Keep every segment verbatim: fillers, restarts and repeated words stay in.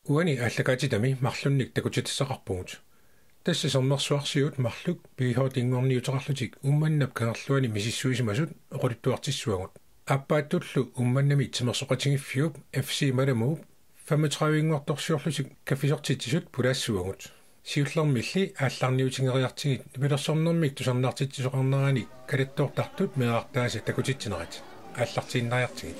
Uani aallakaatitami marlunnik takutitassaqarpugut. Tassa sermersuarsiut marluk ph-inngorniuteqarlutik Uummannap Kangerluani misissuisimasut oqaluttuartissavagut. Aappaattullu Uummannami Timersoqatigiiffiup F C Malamuup femogtredive-nngortorsiorlutik kaffisortitsisut pulaassavagut. Siullermilli aallarniutigeriartigit nipilersornermik tusarnaartitsisoqarnerani kalattoortartut meerartaasa takutitsinerat. Aallartiinnariartigit.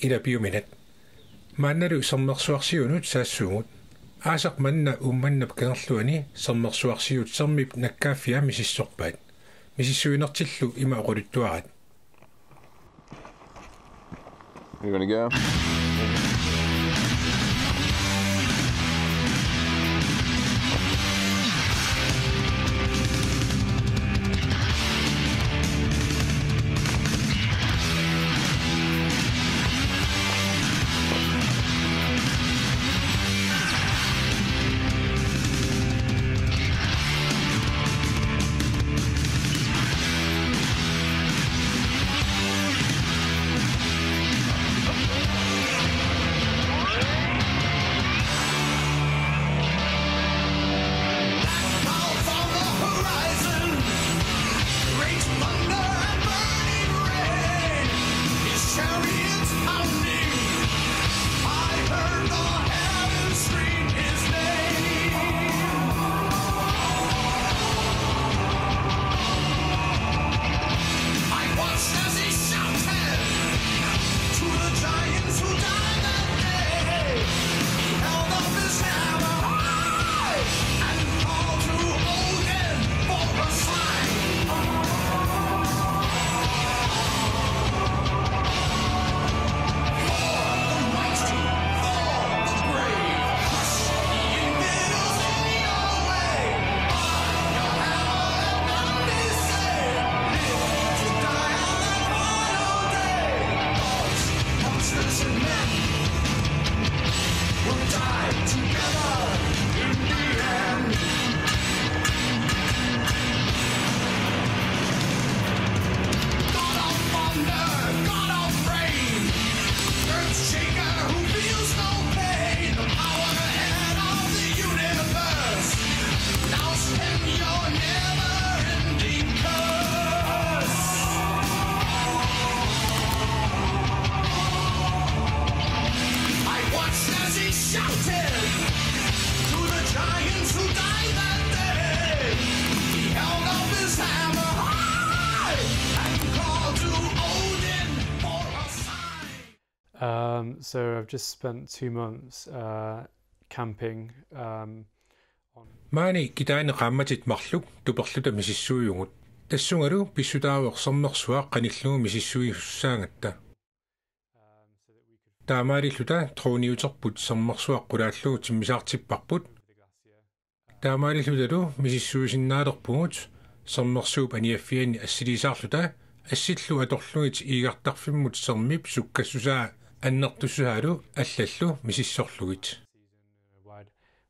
Ila piuminaq. Maannalu sermersuarsiunut saassuugut. Aasaq manna Uummannap Kangerluani sermersuarsiut sermip nakkaaffia misissorpaat. Misissuinertillu ima oqaluttuarit. You're gonna go. To the giants who died that day, he held up his hammer high and called to Odin for a sign. Um, so I've just spent two months uh, camping um, on Maani kitaani qaammatit marluk tuperluta misissuivugut. Tassungalu pissutaavoq sermersuaq qanillugu misissuisussaagatta. Taamaalilluta droniuterput sermersuaq qulaallugu timmisartipparput. Taamaalillutalu misissuisinnaalerpugut sermersuup aniaffianni assiliisaarluta assillu atorlugit iigartarfimmut sermip sukkassusaa annertussusaalu allallu misissorlugit. Why,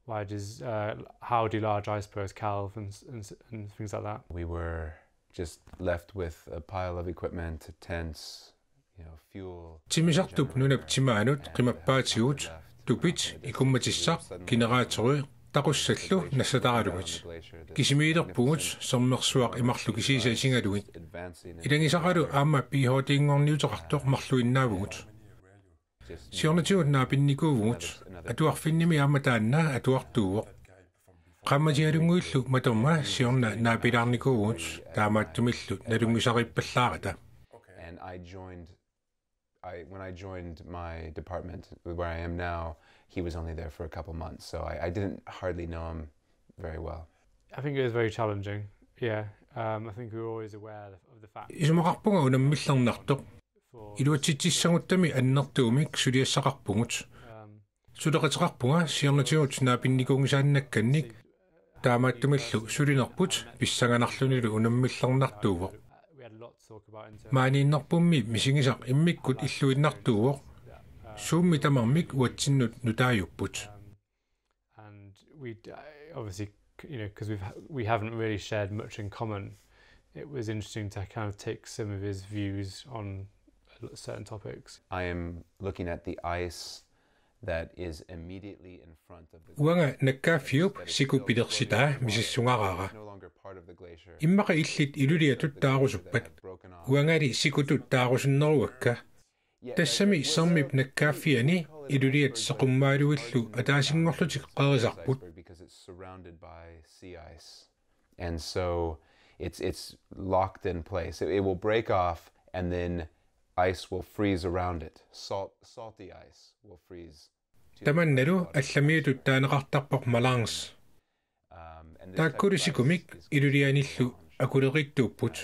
why does uh, how do large icebergs calve and, and, and things like that? We were just left with a pile of equipment, tents, you know, fuel. Timmisartup nunap timaanut qimappaatigut tupit, ikummatissaq, generatori taqussallu nassataralugit. Kisimiilerpugut sermersuaq imarlu kisiisa isigalugit. Ilagisaralu aamma pH-inngorniuteqartoq marluinnaavugut. Siornatigut naapinnikuuvugut, atuarfinnimi aamma taanna atuartuuvoq. Qaammatialunnguillu matorma siorna naapilaarnikuuvugut, taamaattumillu nalunngisariippallaarata. And I joined, I when I joined my department where I am now, he was only there for a couple months, so I, I didn't hardly know him very well. I think it was very challenging. Yeah, um, I think we were always aware of the fact. Isumaqarpunga unammillernartoq. Iluatsitsissaguttami annertuumik suliassaqarpugut. Suleqateqarpunga siornatigut naapinnikuunngisaannakkannik, taamaattumillu sulinerput pissanganarlunilu unammillernartuuvoq. Maaniinnerpummi misigisaq immikkut illuinnartuuvoq. Suummi tamarmik uatsinnut nutaajupput. And we d- obviously, you know, because we've we haven't really shared much in common, it was interesting to kind of take some of his views on certain topics. I am looking at the ice that is immediately in front of the Uanga nakkaaffiup siku pilersitaa misissugaraara. No longer part of the glacier. Immaqa illit iluliatut taarusuppat. Uangali sikutut taarusunneruakka. Tassami sermip nakkaaffiani iluliat seqummaaluillu ataasinngorlutik qerisarput. Because it's surrounded by sea ice. And so it's it's locked in place. It, it will break off and then ice will freeze around it. Salt salty ice will freeze. Tamannalu allamiutut taaneqartarpoq melange. Taakkulu sikumik ilulianillu akulerittuupput.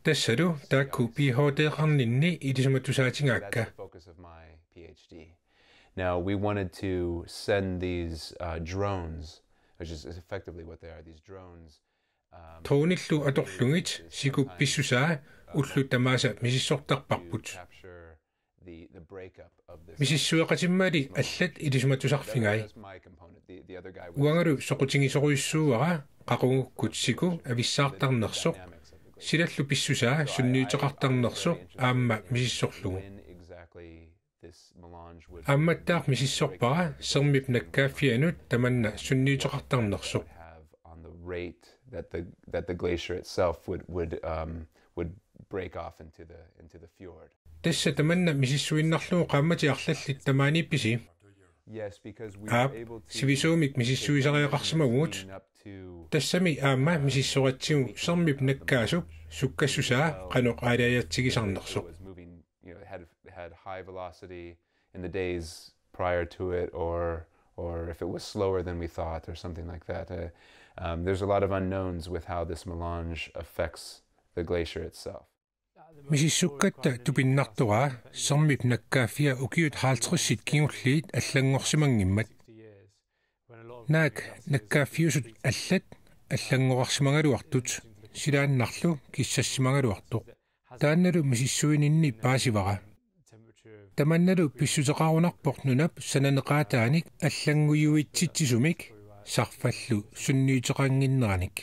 Tassalu taakku pH-teqarninni ilisimatusaatigaakka. Now we wanted to send these uh, drones, which is effectively what they are, these drones. Dronillu atorlugit siku pissusaa ullut tamaasa misissortarparput. Misissueqatimmali allat ilisimatusarfigai. Uangalu soqutigisorujussuuara qaqugukkut siku avissaartarnersoq, silallu pissusaa sunniuteqartarnersoq aamma misissorlugu. Aammattaaq misissorpara sermip nakkaaffianut tamanna sunniuteqartarnersoq. That the that the glacier itself would would um, would break off into the into the fjord. Tassa tamanna misissuinnarlugu qaammatit arlallit tamaaniippisi? Aap, sivisuumik misissuisariaqarsimavugut. Tassami aamma misissoratsigu sermip nakkaasup sukkassusaa qanoq aalajangersigisarnersoq. You know, had had high velocity in the days prior to it, or or if it was slower than we thought, or something like that. Uh, um, there's a lot of unknowns with how this melange affects the glacier itself. Misissukkatta tupinnartoraa sermip nakkaaffia ukiut halvtredsit kingulliit allanngorsimanngimmat. Naak nakkaaffiusut allat allanngorarsimagaluartut, silaannarlu kissassimagaluartoq. Taannalu misissuininni paasivara. Tamannalu pissuteqarunarpoq nunap sananeqaataanik allanngujuitsitsisumik sarfallu sunniuteqannginneranik.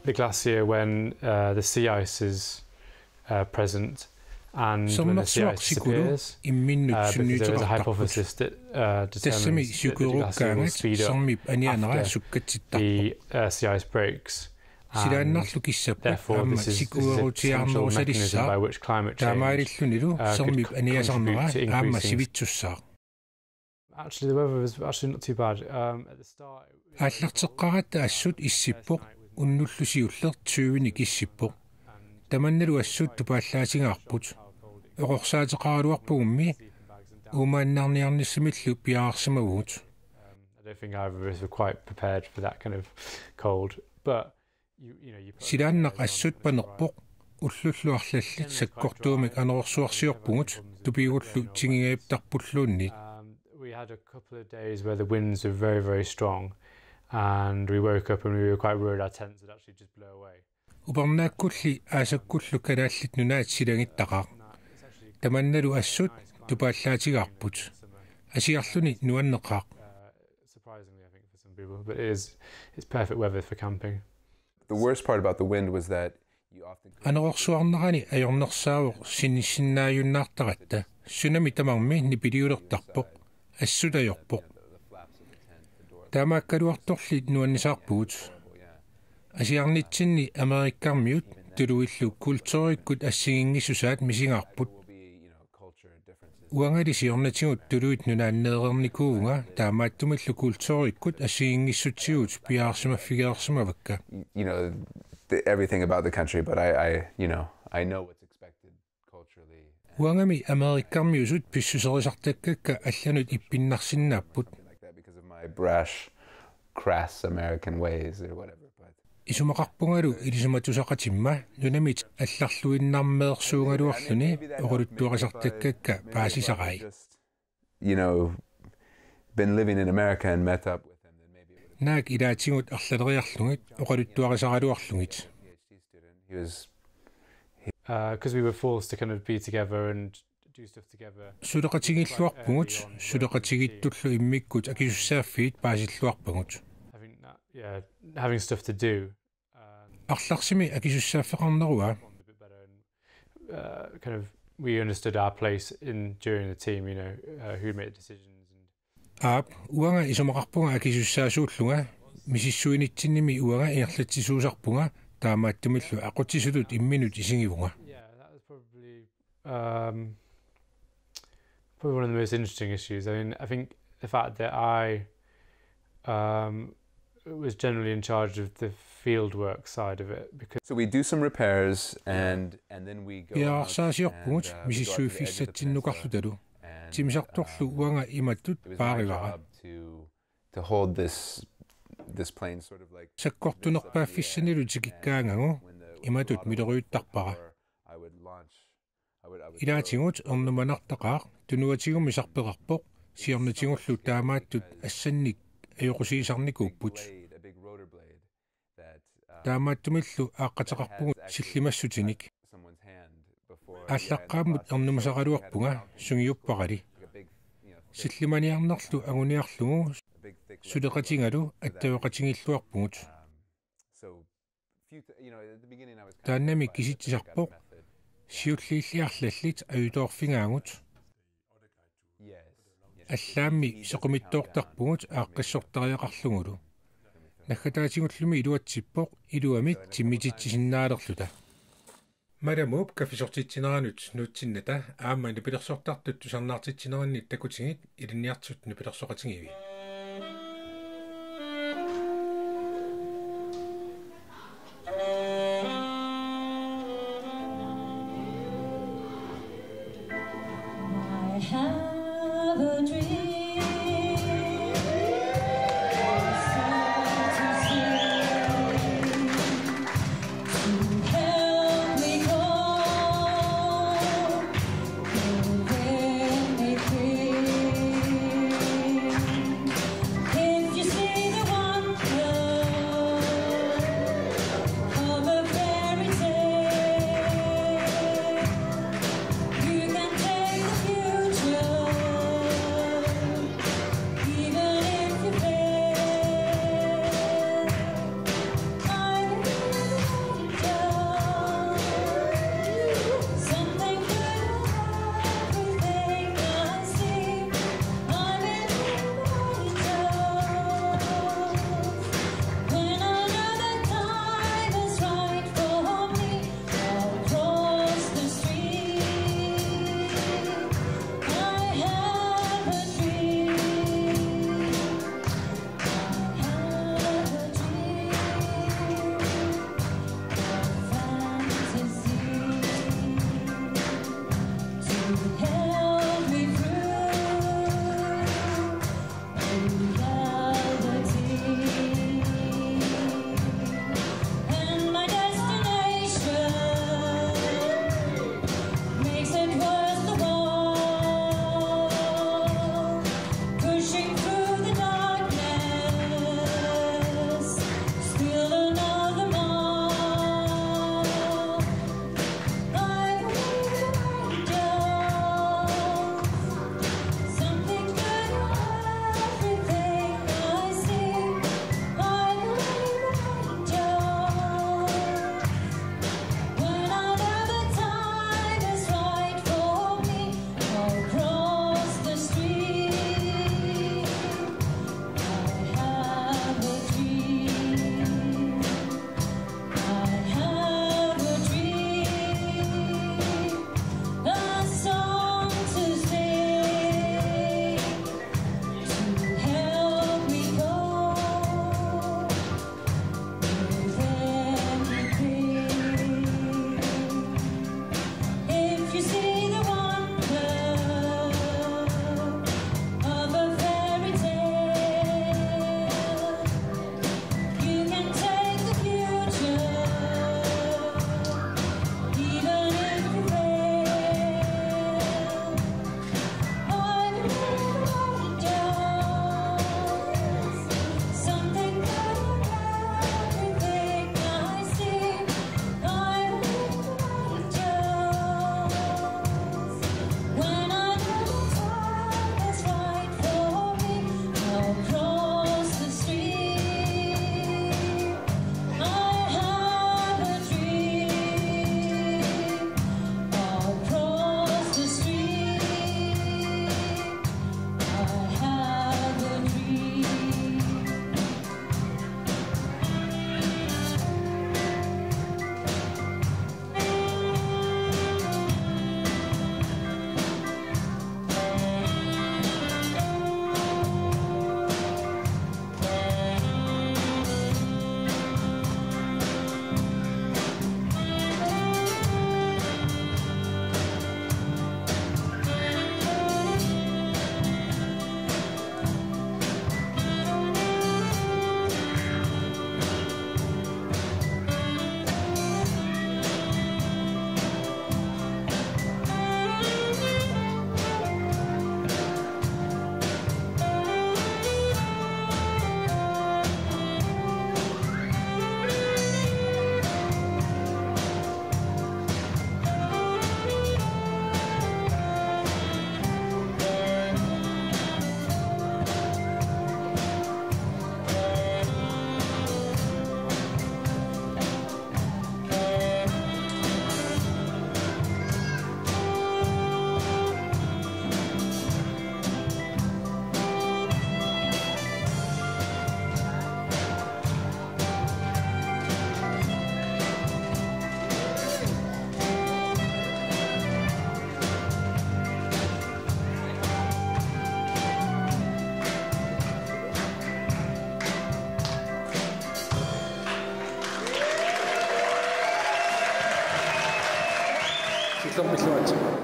The glacier, when uh, the sea ice is uh, present, And when the sea ice disappears, imminnut uh, because there is a hypothesis that uh, determines that the glacier will speed up after the uh, sea ice breaks. Silaannarlu kissappat aamma sikuerutiaarnerusalissaaq, taamaalillunilu sermip aniasarnera aamma sivitsussaaq. Actually, the weather was actually not too bad. Um, at the start, it was Aallarteqqaaratta assut issippoq, unnullu siulleq tyvenik issippoq. Tamannalu assut tupaallaatigaarput. Oqorsaateqaraluarpugummi uumaannarniarnissamillu piareersimavugut. Um, I don't think either of us were quite prepared for that kind of cold, but Silaannaq assut panerpoq, ullullu arlallit sakkortuumik anorersuarsiorpugut, tupigullu tigingajaptarpulluunniit. Um, we had a couple of days where the winds were very, very strong, and we woke up and we were quite worried our tents would actually just blow away. Upernaakkulli aasakkullu Kalaallit Nunaat silagittaqaaq. Tamannalu assut tupaallaatigaarput. Asiarluni nuanneqaaq. Uh, surprisingly, I think, for some people, but it is, it's perfect weather for camping. The worst part about the wind was that you often Anorersuarnerani ajornersaavoq sinissinnaajunnaartaratta. Sunami tamarmi nipiliulertarpoq. Assut ajorpoq. Taamaakkaluartorli nuannisaarpugut. Asiarnitsinni Amerikkarmiut tuluillu kulturikkut assigiinngissusaat misigaarput. Uangali siornatigut tuluit nunaanneereernikuuvunga, taamaattumillu kulturikkut assigiinngissutsigut piareersimaffigereersimavakka. You know, the, everything about the country, but I, I, you know, I know what's expected culturally. Uangami Amerikkarmiusut pissuserisartakkakka allanut ippinnarsinnaapput. Like that because of my brash, crass American ways or whatever, but Isumaqarpungalu ilisimatusaqatimma nunamit allarluinnarmeersuugaluarluni oqaluttuarisartakkakka paasisarai. You know, been living in America and met up with him, then maybe it would have Naak ilaatigut arlaleriarlugit oqaluttuarisaraluarlugit. He was Because we were forced to kind of be together and do stuff together. Suleqatigiilluarpugut, suleqatigiittullu immikkut akisussaaffiit paasilluarpagut. Having that, yeah, having stuff to do. Um, Arlarsimi akisussaaffeqarnerua. Uh, kind of, we understood our place in during the team, you know, uh, who made decisions and Aap, uanga isumaqarpunga akisussaasuullunga, misissuinitsinnimi uanga ingerlatsisuusarpunga, taamaattumillu aqutsisutut imminut isigivunga. Yeah, that was probably um, probably one of the most interesting issues. I mean, I think the fact that I um, was generally in charge of the field work side of it because So we do some repairs and and then we go out Piareersarsiorpugut and, uh, we go out to the edge of the peninsula misissuiffissatsinnukarlutalu. And, Timmisartorlu um, uanga imatut it was my paarivara. Job to to hold this this plane sort of like Sakkortunerpaaffissanilu tikikkaangagu imatut miloriuttarpara. Ilaatigut ernumanartaqaaq, tunuatigummi sarpeqarpoq, siornatigullu taamaattut assannik ajoqusiisarnikuupput. Taamaattumillu aaqqateqarpugut sillimassutinik. Aallaqqaammut ernumasaraluarpunga sungiupparali. Sillimaniarnerlu anguniarlugu suleqatigalu attaveqatigiilluarpugut. Taannami kisitsisarpoq, siulliilli arlallit ajutoorfigaagut. Allaammi sequmittoortarpugut aaqqissortariaqarlugulu. Naggataatigulluunniit iluatsippoq iluamik timmititsisinnaalerluta. Malamuup kaffisortitsineranut nuutsinnata aamma nipilersortartut tusarnaartitsineranni takutigit, ilinniartut nipilersoqatigiivi. I have a dream.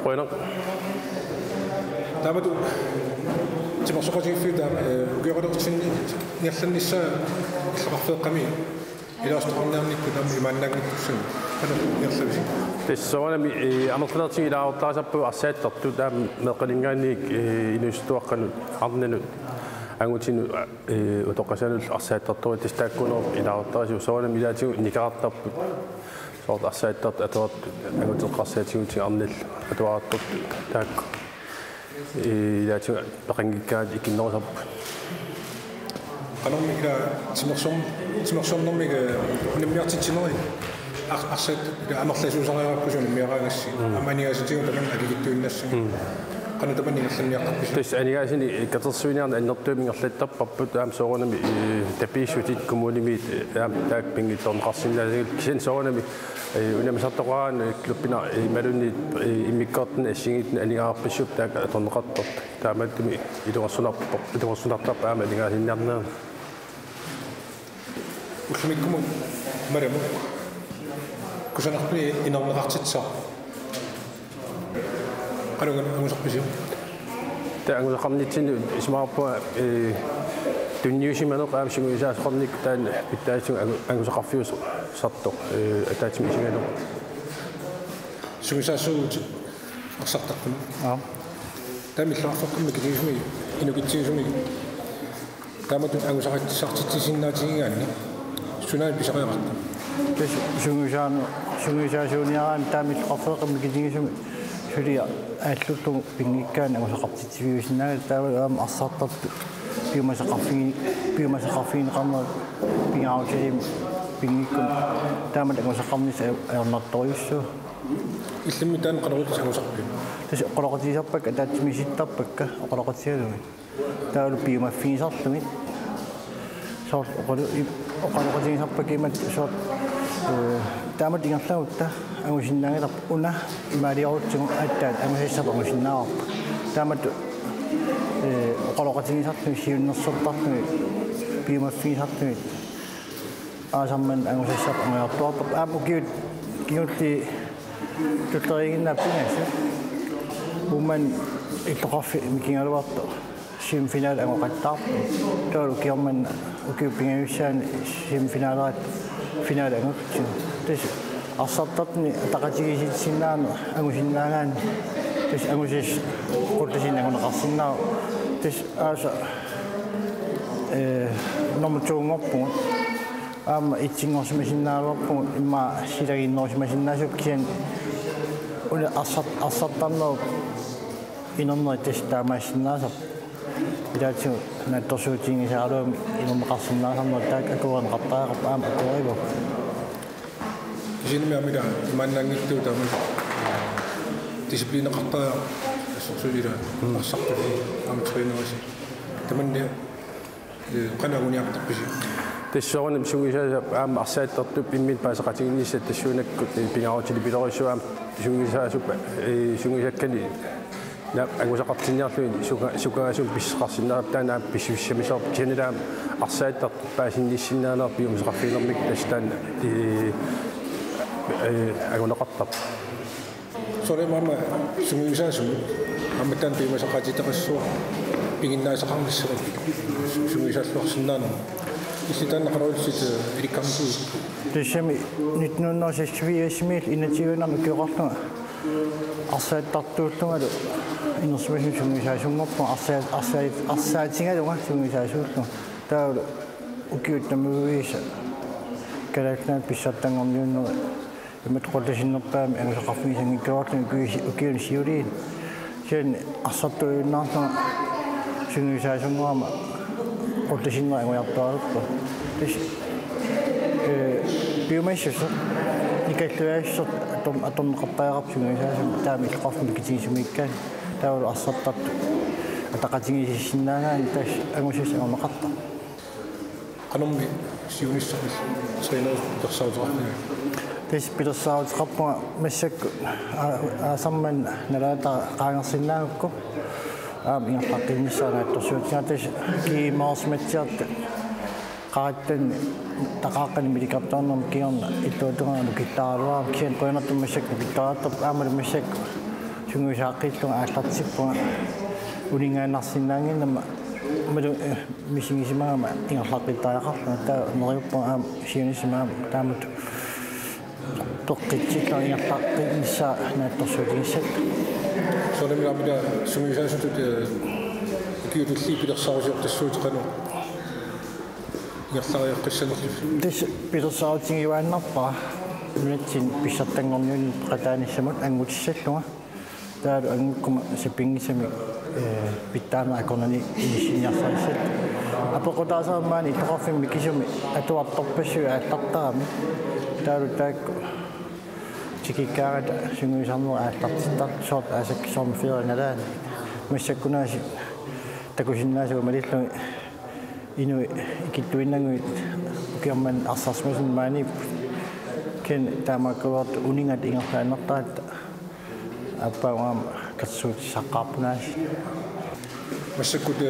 Qujanaq. Taamatut timersoqatigiiffiit taama, eh, ukioqalertinni ingerlannissaa illoqarfeeqqami ilaasortaarniarnikkut taama imaannaanngitsussat qanoq ingerlavisi? Tassa soorunami, eh, amerlanertigut ilaasortaasarpagut arsaattartut taama meeqqalinngaanniit, eh, inuusuttuaqqanut arnanut angutinut, eh, utoqqasaanullu arsaattartorit tassa taakkuunerup ilaasortaasut soorunami ilaatigut nikerartarput. Soorlu arsaattartut atuartut anguteqqarsaatigullu arnallu atuarartortut taakku. Ilaatigut peqanngikkaat ikinnerusarput. Qanormi ila timersorn-, timersornermik, eh, unammiartitsinerit ar-, arsaat ila amerlasuusariaqarpusi unammiaraagassi. Mm. Aamma aningaasatigut tamanna akikitsuinnassagit. Mm. Qanoq tamanna ingerlanniaqqappisi? Tassa aningaasanik katersuiniarneq annertuumik ingerlattarparput aamma soorunami, eh, tapiissutit kommunimiit, eh, aamma taakku pinngitsoorneqarsinnaasagit kisianni soorunami, eh, unammisartoqaraanni, eh, klubbinut, eh, imaluunniit, eh, immikkoortuni assigiinngitsunik aningaasarpassuupput taakku atorneqartartut. Taamaattumik ilungersunarpoq, ilungersunartarpoq aamma aningaasanniarneq. Ullumikkumut malamut kusanartumik inerneqartitsisarpoq. Qanoq angusarpisiuk? Taava angusaqarnitsinni isumaqarpunga, eh, tunniusimaneq aamma sungiusaasoqarnikkut taanna pitsaasumik angu-, angusaqarfiusartoq, eh, ataatsimik isigalugu. Sungiusaasuuvutit arsartartunut. Aap. Taama illoqarfeeqqami mikitigisumik, inukitsigisumik taamatut angusaqartitsisartitsisinnaatigigaanni sunaana pisariaqarpa? Tassa sungiusaanu-, sungiusaasuuniaraanni taama illoqarfeeqqami mikitigisumik suli aallullugu pinngikkaanni angusaqartitsiviusinnaagatta taava aamma arsartartut piumasaqarfigi-, piumasaqarfigineqarnerat pingaarutilik pinngikkunik taamatut angusaqarnissaq ajornartorujussuuvoq. Illimmi taanna qanoq angusarpiuk? Tassa oqaloqatigisarpakka, ataatsimiisittarpakka oqaloqatigalugit. Taavalu piumaffigisarlugit. Soorlu oqalu-, i-, oqaloqatigisarpakka imatut soorlu, eh, taamatut ingerlagutta angusinnaanngilarput una imaaliorutigu aatsaat angusassarput angusinnaavarput. Taamatut, eh, oqaloqatigisarlugit, siunnersortarlugit, piumaffigisarlugit. Aasaq manna angusassarput anguniartuaarparput. Aamma ukiut kingulliit tulleriiginnaat pingasut. Uumman illoqarfik mikigaluartoq semifinale angoqattaarpoq. Taavalu ukioq manna ukiup pingajussaani semifinaleraat finale angutsigu. Tassa arsartartuni ataqatigiissitsisinnaaneq angusinnaagaanni. Tassa angusassaq qullisiineq anguneqarsinnaavoq. Tassa aasaq, eh, nummer to-nngorpugut. Aamma etsinngorsimasinnaagaluarpugut immaqa silaginnerusimasinnaasugut kisianni una arsart-, arsartarnerup inerneri tassa taamaassinnaasarpoq. Ilaatigut naatsorsuutiginngisaraluamik inerneqarsinnaasarnerat taakku akuerineqartariaqarput aamma akuerivoq. Kisianni aamma ila imaannaanngitsuuvoq taama disciplineqartariaqarpoq assorsuaq ila arsartut aamma trænerisi. Tamanna Ee, qanoq anguniartarpisi? Tassa soorunami sungiusaasut aamma arsaattartut imminnut paaseqatigiinnissaq tassuunakkut, ee, pingaarutilik pilorissua aamma sungiusaasup, ee, sungiusakkanik naak angusaqartinniarlugit suka-, sukaasumik pisseqarsinnaasarput taanna aamma pissusissamisoorpoq kisianni aamma arsaattartut paasinnissinnaanerat piumasaqarfiginermikkut tassa taanna, ee, ee, anguneqartarpoq. Soorlu aamma sungiusaasumut aamma taanna piumasaqaatitaqassuaq piginnaasaqarnissamut sungiusaalluarsinnaanermut. Illit taanna qanoq ilikkarnikuuit? Tassami nitten hundrede og seksogfirs-imiillu enogtyve-nngorneq ukioqarlunga arsaattartuullungalu inersimasumik sungiusaasunngorpunga arsaa-, arsaa-, arsaatigalunga sungiusaasuullunga. Taavalu ukiut tamarmik Kalaallit Nunaanni pissartanngorniunnerit imatut qullisinerpaamik angusaqarfigisanngikkaluarlunga ukiuni siuliini. Kisianni arsartuujunnaarlunga sungiusaasunngorama qullisinnera anguniartuaarpaa. Tassa, ee, piumassuseq, nikalluaassuseq ator-, atorneqartariaqarpoq sungiusaasumik taama illoqarfik mikitigisumikkaanni. Taavalu arsartartut ataqatigiissinnaagaanni tassa angusassaq anguneqartarpoq. Qanormi siunissaq trænerip pilersaaruteqarfiga? Tassa pilersaaruteqarpunga massakkut aa-, aasaq manna nalaataq qaangersinnaagukku aamma ingerlaqqinnissaa naatsorsuutigaara tassa kiimaarsimatsiarta Aatsaat taqaaqqani milikkartuarnermut kingorna illuatungaanut kittaaraluarama kisianni qujanartumik massakkut kittaartarput aammalu massakkut sungiusaaqqillunga aallartippunga uninngaannarsinnaannginnama malu, eh, misigisimagama ingerlaqqittariaqarlunga taava neriuppunga aamma siunissami aamma taamatut peqqissillunga ingerlaqqinnissaa naatsorsuutigissallugu. Soorunami aamma sungiusaasutut, eh, ukiut tulliit pilersaarusiortassuutit qanoq ingerlariaqqissanerlugu. Tassa pilersaarutigiuaannarpara nunatsinni pissartanngorniunneq peqataanissamut angutissallugu. Taavalu angukkuma sapinngisamik, eh, pitsaaneq akornanni inissiniarsarissallugu. Apeqqutaasarama maani illoqarfimmi kisimi atuartorpassuit aallartaramik. Taavalu taakku tikikkaangata sungiusarneq aallartittarlugu soorlu aasakkut soorlu feriap nalaani. Massakkunaasiit takusinnaasavut malillugit inuit ikittuinnaguit ukioq manna arsarsimasunut maaniipput. Kisianni taamaakkaluartoq uninngat ingerlaannartaratta aappaagu aamma katsuutissaqaarpunaasoq. Massakkut, eh,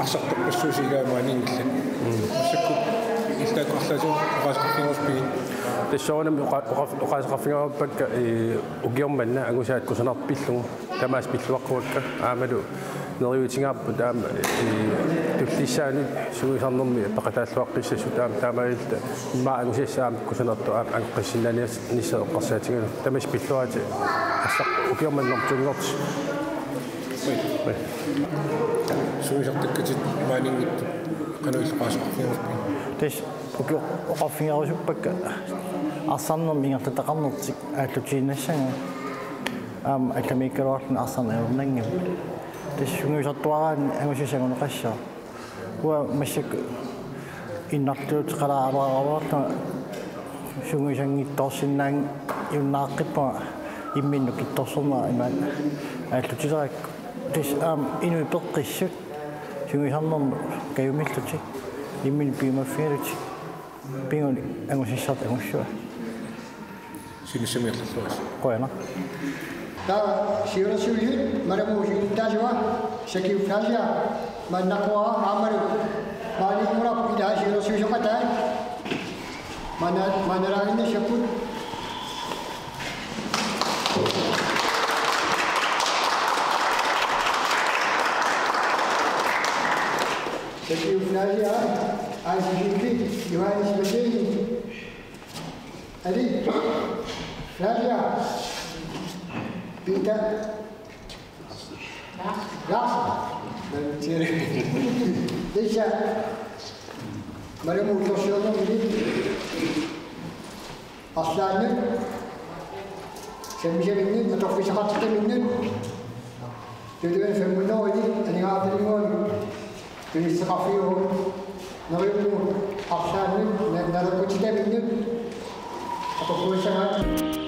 arsartorpassuusi ilaa maaniinngillat. Mm. Massakkut illaaqqu arlaatigut oqaaseqarfigerusuppigit? Tassa soorunami oqa-, oqa-, oqaaseqarfigerusuppakka, eh, ukioq manna angusaat kusanartoq pillugu. Tamaasa pilluaqquakka aammalu neriuutigaarput aamma, eh, tullissaani sungiusarnermi peqataalluaqqissasoq aamma taamaalilluta immaqa angusassat aamma kusanartut aamma anguqqissinnaanissaq eqqarsaatigalugu. Tamassi pilluaritsi arsaq ukioq manna nortunngorti. Sungiusartakkatit maaniinngitsut qanoq illit oqaaseqarfigerusuppigit? Tassa ukioq oqarfigerusuppakka arsarnermi ingerlataqarnertik aallutiinnassagaa aamma allamiikkaluarluni arsarneq ajornanngimmat. Tassa sungiusartuaraanni angusassat anguneqassaaq. Uanga massakkut innarluuteqalaaraluarlunga sungiusanngitsoorsinnaajunnaaqqippara imminnut kittorsornera imaat aallutilerakku. Tassa aamma inuit peqqissut sungiusarnermut kajumillutik imminnut piumaffigalutik. Pinngortitaq angusassartik angussuat. Siunissami ingerlalluarisi. Qujanaq. Taava siunnersuisut Manamuup siulittaasua Sakiup Nasia maannakkut aammalu maaniinnarpoq ilaa siunnersuisoqataat. Maanna-, maannalaaginnassapput. Sakiup Nasia, Ansi Hilti, Johannes Martin. Ali. Nadia. Peter. Lars. Tassa Manamuup ullorsiornermini arlaannut sammisaminnut atorfissaqartitaminnut. Tuluit femhundrede aningaasaliinnguamik tunissaqarfiuvoq. Neriuppugut arlaannut na-, naleqqutsitaminnut atorfissaqartitaminnut.